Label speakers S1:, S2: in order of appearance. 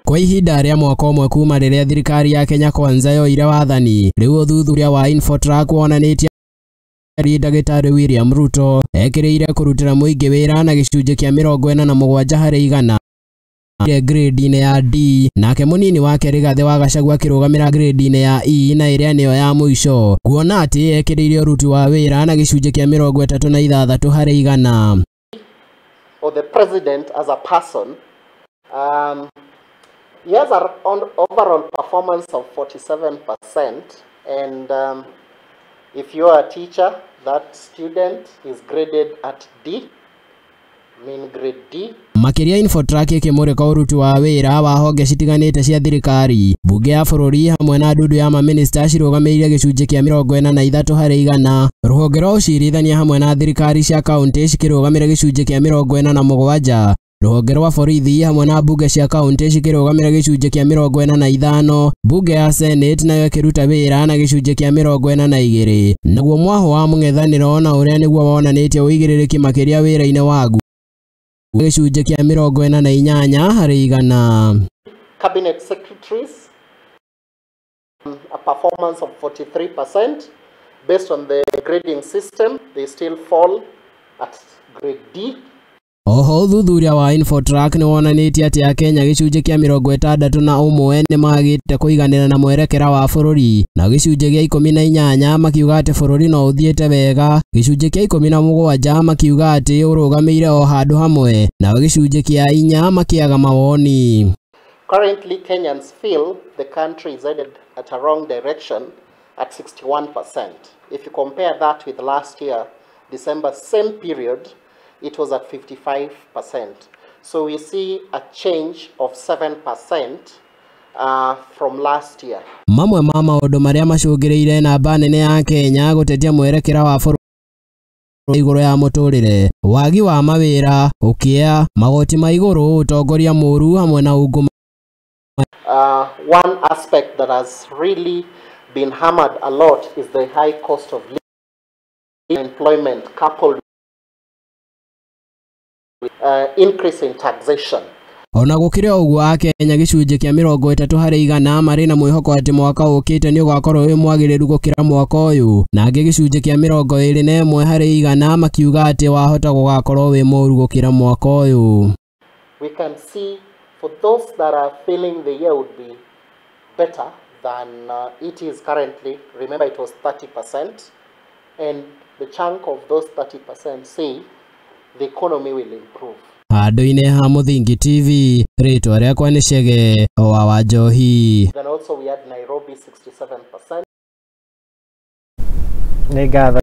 S1: Kwa ihinda rĩa mwaka ũmwe kuma rĩrĩa thirikari ya Kenya Kwanza yoire wathani, rĩu ũthuthuria wa Infotrack wonanĩtie Ndagĩtarĩ William Ruto ekĩrĩire kũrutĩra mũingĩ wĩra na gĩcunjĩ kĩa 47 harĩ igana grade-inĩ ya D, nake mũnini wake Rigathĩ wa Gachagua akĩrũgamĩra grade-inĩ ya E na ĩrĩa nĩyo ya mũico, kuona atĩ ekĩrĩire ũruti wa wĩra na gĩcunjĩ kĩa 36 harĩ igana.
S2: Or the president as a person, he has an overall performance of 47%, and if you are a teacher, that student is graded at D, mean grade D.
S1: Makĩria Infotrack ĩkĩmũrĩka ũruti wa wĩra wa honge citiganĩte cia thirikari, bunge ya bũrũri hamwe na ndundu ya mamĩnĩsta cirũgamĩrĩire gĩcunjĩ kĩa 43 harĩ igana, rũhonge rwa ũcirithania hamwe na thirikari cia kaũntĩ cikĩrũgamĩra gĩcunjĩ kĩa 47, rũhonge rwa borithi hamwe na mbunge cia kaũntĩ cikĩrũgamĩra gĩcunjĩ kĩa 45, mbunge ya Senate nayo ĩkĩruta wĩra na gĩcunjĩ kĩa 42. Naguo mwahũ wa mũng'ethanĩro na ũrĩa nĩguo wonanĩtie ũigĩrĩrĩki makĩria wĩra-inĩ waguo gĩcunjĩ kĩa 48 harĩ igana.
S2: Cabinet secretaries, a performance of 43%. Based on the grading system, they still fall at grade D.
S1: Oho ũthuthuria wa Infotrack nĩ wonanĩtie atĩ Akenya gĩcunjĩ kĩa 61 nĩ magĩte kũiganĩra na mwerekera wa bũrũri, na gĩcunjĩ kĩa 18 makiuga atĩ bũrũri no ũthiĩte wega, gĩcunjĩ kĩa 17 makiuga atĩ ũrũgamĩire o handũ hamwe, na gĩcunjĩ kĩa 4 makĩaga mawoni.
S2: Currently, Kenyans feel the country is headed at a wrong direction at 61%. If you compare that with last year, December, same period, it was at 55%. So we see a change of 7% from last year.
S1: Mamwe ma maũndũ marĩa macũngĩrĩire namba nene ya Kenya gũtetia mwerekera wa bũrũri igũrũ ya mũtũrĩre, wagi wa mawĩra, ũkĩa, magoti ma igũrũ, ũtongoria mũũru hamwe na ungumania.
S2: One aspect that has really been hammered a lot is the high cost of living, employment coupled with increase in taxation.
S1: Ona gũkĩrĩ ũguo Akenya gĩcunjĩ kĩa 30 harĩ igana marĩ na mwĩhoko atĩ mwaka ũkĩte nĩ ũgakorwo wĩ mwagĩrĩru gũkĩra mwaka ũyũ, na angĩ gĩcunjĩ kĩa 21 harĩ igana makiuga atĩ wahota gũgakorwo wĩ mũũru gũkĩra mwaka ũyũ.
S2: We can see for those that are feeling the year would be better than it is currently, remember it was 30%, and the chunk of those 30% say the economy will improve.
S1: Handũ-inĩ ha Mũthingi TV, rĩtwa rĩakwa nĩ Chege wa Wanjohi.
S2: Then also we had Nairobi 67%.
S3: Nĩ ngatho.